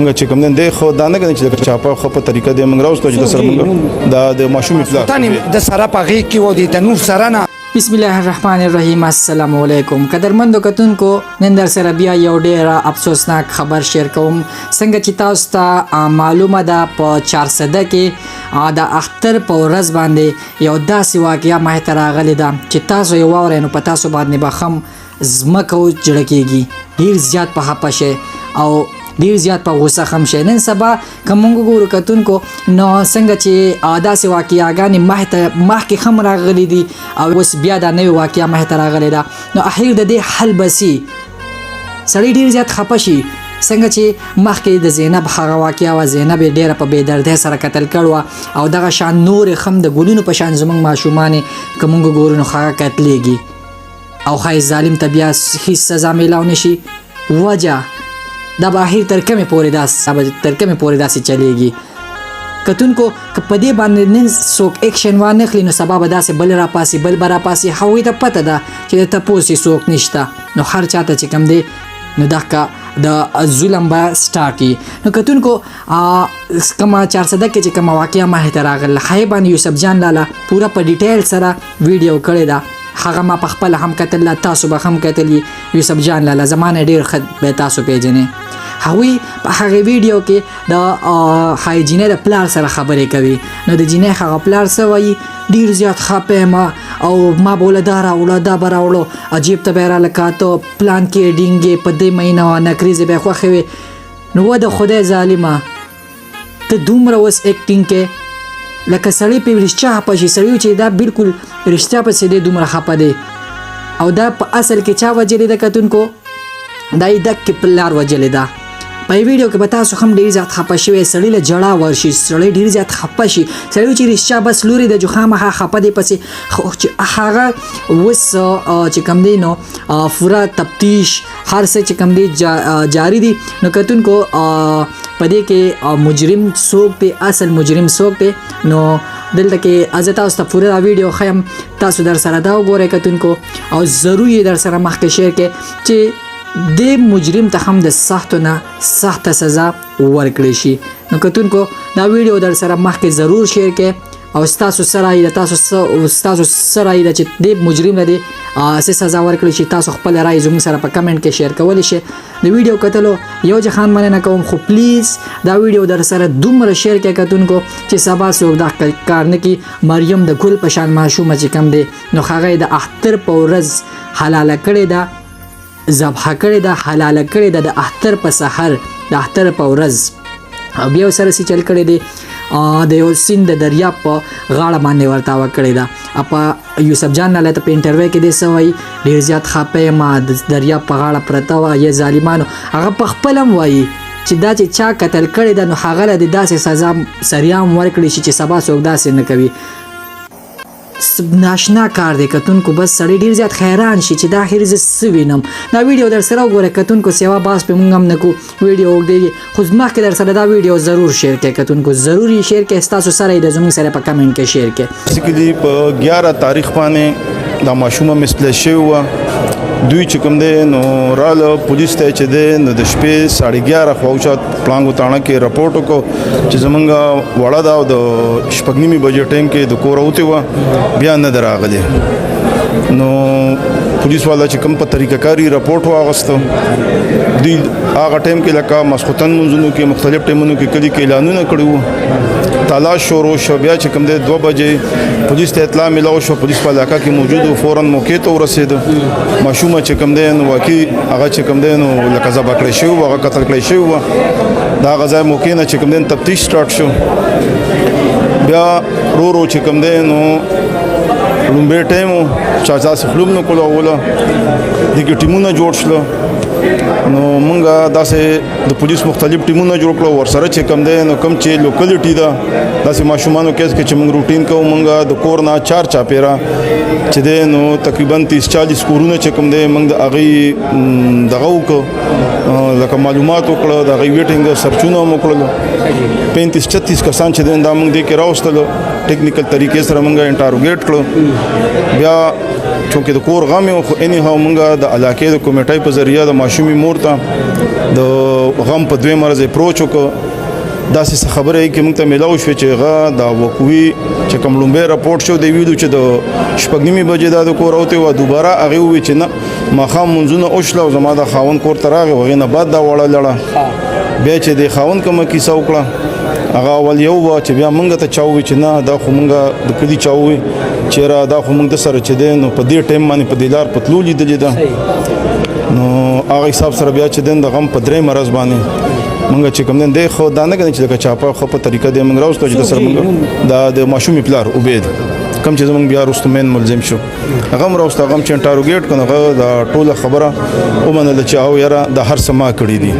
مونږ چې کوم دی خو دا نه کنه چې د چاپه خو په طریقه دی مونږ راوستو چې د سره مونږ دا د ماشوم پلار د سره په غیږ کې و د تنور سره نه. بسم الله الرحمن الرحیم. السلام علیکم قدرمندو کتونکو، نن در سره بیا یو ډیره افسوسناک خبر شیر کوم. څنګه چې تاسو ته معلومه ده، په چارسده کې د اختر په ورځ باندې یو داسې واقعه مخې ته راغلې ده چې تاسو یې واورئ نو په تاسو باندې به هم ځمکه وجړه کېږي، ډیر زیات په خپه شئ او ډیر زیات په غوسه هم شئ. نن سبا که موږ وګورو کتونکو، نو څنګه چې داسې واقعاګانې مخې ته مخکې هم راغلي دي او اوس بیا دا نوې واقعه مخې ته راغلې ده، نو اخیر د دې حل به سي؟ سړی ډیر زیات خپه شي. څنګه چې مخکې د زینب هغه واقعه وه، زینب یې ډېره په بېدردۍ سره قتل کړ وه او دغه شان نورې هم د ګلونو په شان زموږ ماشومانې که موږ وګورو نو هغه قتلېږي او ښایي ظالم ته بیا هیڅ سزا میلاو نشي. وجه دا به اخیر تر کومې پورې دا به تر کومې پورې داسې چلیږي؟ کتونکو، که په دې باندې نن څوک اکشن وانخلي نو سبا به داسې بل راپاسي، بل به راپاسي. هغوی ته پته ده چې د تپوس یې څوک نشته، نو هر چاته چې کوم دی نو دغه د ظلم به سټارټ وي. نو کتونکو، کومه چارسده کې چې کومه واقعه مخې ته راغله، هغې باندې یوسف جان لالا پوره په ډیټیل سره ویډیو کړې ده. هغه ما په خپله هم کتل، تاسو به هم کتلی. یوسف جان لالا زمانه ډېر ښه به تاسو پیژنئ. هغوی په هغې ویډیو کې د هغې جینۍ د پلار سره خبرې کوي، نو د جینۍ هغه پلار څه وایي؟ ډېر زیات خپه یم او ما به وله دا راوړه، دا به راوړو، عجیب ته به یې راله کاته، پلان کې ډینګې په دې مینه وه، نکریزې به یې خوښې وې. نو وه د خدای ظالمه، ته دومره اوس اکټینګ کې لکه سړی په رښتیا خپه شي. سړی چې دا بالکل رښتیا پسې دی دومره خپه دی. او دا په اصل کې چا وژلې ده کتونکو؟ دا یې دک پلار وژلې ده. په ویډیو کې به تاسو هم ډیر زیات خپه شوی، سړی له جړا ورشي، سړی ډیر زیات خپه شي. سړی چې رښتیا بس لوري د جو خامخا خپه دی پسې. خو چې هغه اوس چې کوم دی نو پوره تفتیش هر څه چې کوم دی جاری دي. نو کتونکو، په دې کې مجرم څوک دی، اصل مجرم څوک دی؟ نو دلته کې زه تاسو ته پوره دا ویډیو ښیم، تاسو در سره دا وګورئ کتونکو او ضرور یې در سره مخکې شیر کړئ چې دې مجرم ته هم د سختو نه سخته سزا ورکړی شي. نو کتونکو، دا ویډیو در سره مخکې ضرور شیر کړئ او ستاسو څه رایه ده، تاسو څه رایه ده چې دې مجرم له دې څه سزا ورکړی شي؟ تاسو خپله رایه زموږ سره په کمنټ کې شیر کولی شئ. د ویډیو کتلو یو جهان مننه کوم، خو پلیز دا ویډیو در سره دومره شیر کړئ کتونکو چې سبا څوک دا کار نه کړي. مریم د ګل په شان ماشومه چې کوم دی نو هغه یې د اختر په ورځ حلاله کړې ده، ذبح کړې ده، حلاله کړې ده د اختر په سحر، د اختر په ورځ، او بیا سره څه چل کړی دی؟ د یو سیند د دریاب په غاړه باندې ورتاوه کړې ده. په یوسف جان لالا ته په انټرویو کې دی څه وایي؟ ډېر زیات خپه یم، د دریاب په غاړه پرته وه یا ظالمانو. هغه په خپله هم وایي چې دا چې چا قتل کړې ده نو هغه له دې داسې سزا سریام ورکړي شي چې سبا څوک داسې نه کوي. ناشنا کار دی کتونکو، بس سړی ډیر زیات حیران شي چې دا اخر زه څه وینم. دا ویډیو در سره وګوره کتونکو، سیوا باس په مونږ هم نه کو، ویډیو اوږدېږي، خو مخکې در سره دا ویډیو ضرور شیر کړئ کتونکو، ضرور یې شیر کړئ. ستاسو سره یې د زموږ سره په کمنټ کې شیر کړئ. بیسیکلی په 11 تاریخ باندې دا ماشومه مسپلی شوې وه. دوی چې کوم دی نو راله پولیس ته چې دی نو د شپې 11:30 خواوشا پړانګو تاڼه کې رپورټ وکړو چې زمونږ وړه ده او د 6:30 بجې ټایم کې د کوره وتې وه، بیا نه ده راغلې. نو پولیس والا چې کوم په طریقه کاری رپورټ واغستو، دوی هغه ټایم کې لکه ماسخوتن منځونو کې مختلف ټیمونو کې کلي کې اعلانونه کړي وو، تلاش شروع شو. بیا چې کوم دی 2 بجې پولیس ته اطلاع ملاو شو، پولیس په علاقه کې موجود و، فوراً موقع ته ورسېد. ماشومه چې کوم دی نو واقعي هغه چې کوم دی نو لکه ذبح کړی شوی و، هغه قتل کړی شوی و. د هغه ځای موقع نه چې کوم دی تفتیش سټارټ شو. بیا رو رو چې کوم دی نو لومبی ټایم و، چا داسې خلوم نه کوله اوله دې کې ټیمونه جوړ شول. نو مونږ داسې د پولیس مختلف ټیمونه جوړ کړو، ورسره چې کوم دی نو کوم چې لوکلټي ده داسې ماشومانو کیس کې چې مونږ روټین کوو، مونږ د کور نه چار چاپېره چې دی نو تقریبا 30-40 کورونه چې کوم دی مونږ د هغې دغه وکړو، لکه معلومات وکړه، د هغې ویټینګ سرچونه هم وکړل. 35-36 کسان چې دی دا مونږ دې کې راوستلو، ټیکنیکل طریقې سره مونږ انټاروګیټ کړو. بیا چونکه د کور غم یو، خو اني هاو مونږه د علاقې د کمیټې په ذریعہ د ماشومې مور ته د غم په دوی مرز اپروچ وکړو. داسې څه خبره یې کې موږ ته میلاو شو چې هغه د وقوعي چې کوم لومبی رپورټ شو، دی ویلو چې د 6:30 بجې دا د کور اوته و. دوباره هغه وی چې نه، ماښام منځونه وشله او زما د خاوند کور ته راغی، هغې نه بعد دا وړه لړه. بیا چې د خاوند کومه کیسه وکړه، هغه اول یو و چې بیا مونږ ته چا ووی چې نه، دا خو مونږ د کلي چا ووی چې را دا خو مونږ د سره چې دی نو په دې ټایم باندې په دې لار په تلو لیدلې ده. نو هغه حساب سره بیا چې دین د غم په درې مرز باندې مونږ چې کوم دی خو دا نه کنه چې لکه چاپه خو په طریقه دی مونږ راوستو چې د سره مونږ دا د ماشومې پلار عبید کم چې زمونږ بیا وروسته مین ملزم شو، هغه هم راوسته. هغه هم چې انټاروګیټ کړو، هغه دا ټوله خبره ومنله چې او یاره دا هر څه ما کړي دي.